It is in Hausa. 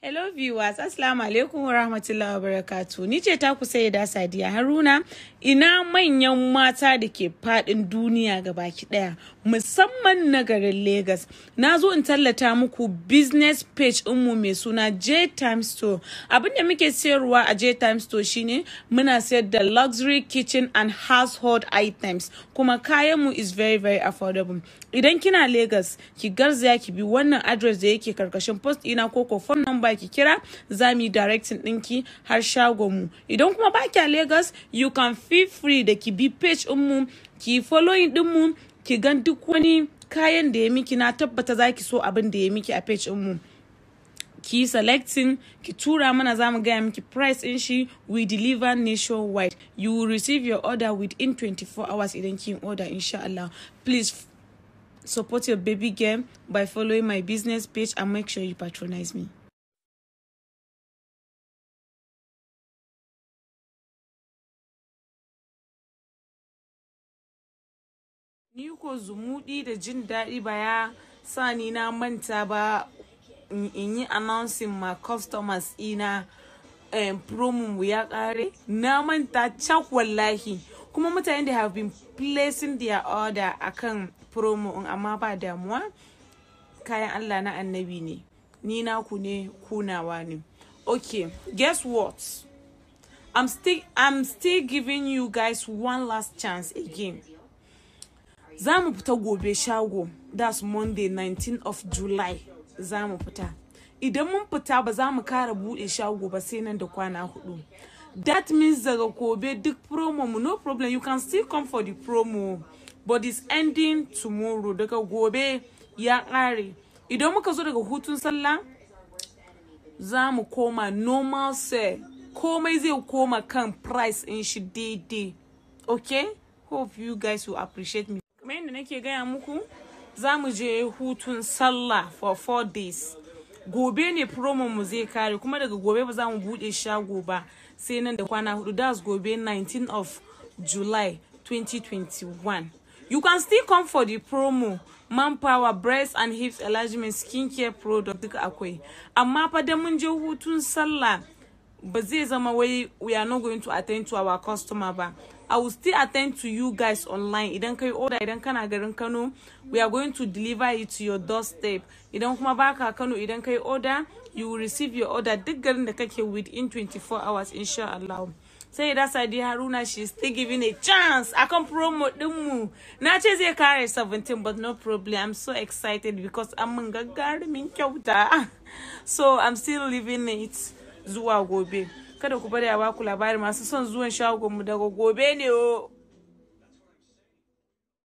Hello viewers, Assalamu alaikum wa rahmatullahi wa barakatuh. Ni ce taku Sayyida Sadiya Haruna. Ina manyan mata da ke fadin duniya gabaki daya, musamman na garin Lagos. Na zo in tallata muku business page ɗinmu mai suna J Time Store. Abin da muke sayarwa a J Time Store shine muna sayar da luxury kitchen and household items. Kuma kayanmu is very very affordable. Idan kina Lagos, ki garzaya ki bi wannan address da yake karkashin post ina ko ko phone number ki kira, za mu yi directing ɗinki har shagonmu. Idan kuma ba kya Lagos, you can feel free da ki bi page ɗinmu, ki following ɗinmu, ki gan duk wani kayan da ya miki. Na tabbata za ki so abin da ya miki a page ɗinmu. Ki selecting, ki tura mana, za mu gaya miki price ɗin shi. We deliver nationwide. You will receive your order within 24 hours idan kin order, insha Allah. Please support your baby girl by following my business page and make sure you patronize me. Ni ko zumuɗi da jin daɗi ba ya sa ni na manta ba in yi announcing ma customers ina promo mu ya ƙare. Na manta cak wallahi. Kuma mutane da have been placing their order akan promo in, amma ba damuwa, kayan Allah na annabi ne. Ni naku ne, kunawa ne. Okay, guess what? I'm still giving you guys one last chance again. Za mu fita gobe shago, that's Monday 19 of July. Za mu fita. Idan mun fita, ba za mu kara bude shago ba sai nan da kwana 4. That means daga gobe duk promo mu, no problem, you can still come for the promo, but it's ending tomorrow. Daga gobe ya kare. Idan muka zo daga hutun sallah, za mu koma normal sale. Komai zai koma kan price in shi daidai. Okay, hope you guys will appreciate me. Kamar yadda nake gaya muku, za mu je hutun sallah for 4 days. Gobe ne promo mu zai kare, kuma daga gobe ba za mu bude shago ba sai nan da kwana 4. That's gobe, 19 of July 2021. You can still come for the promo. Manpower, breast and hips enlargement, skincare product, duka akwai. Amma fa da mun je hutun sallah ba zai zama wai we are not going to attend to our customer ba. I will still attend to you guys online. Idan kai order, idan kana garin Kano, we are going to deliver it to your doorstep. Idan kuma baka Kano, idan kai order, you will receive your order duk garin da kake within 24 hours, insha Allah. Sai da Sadiya Haruna, she still giving a chance akan promo dinmu. Na ce zai kare 17, but no problem. I'm so excited because an mun gagarumin kyauta. So I'm still living it zuwa gobe. Kada ku bari a baku labari. Masu son zuwan shagon mu, daga gobe ne o.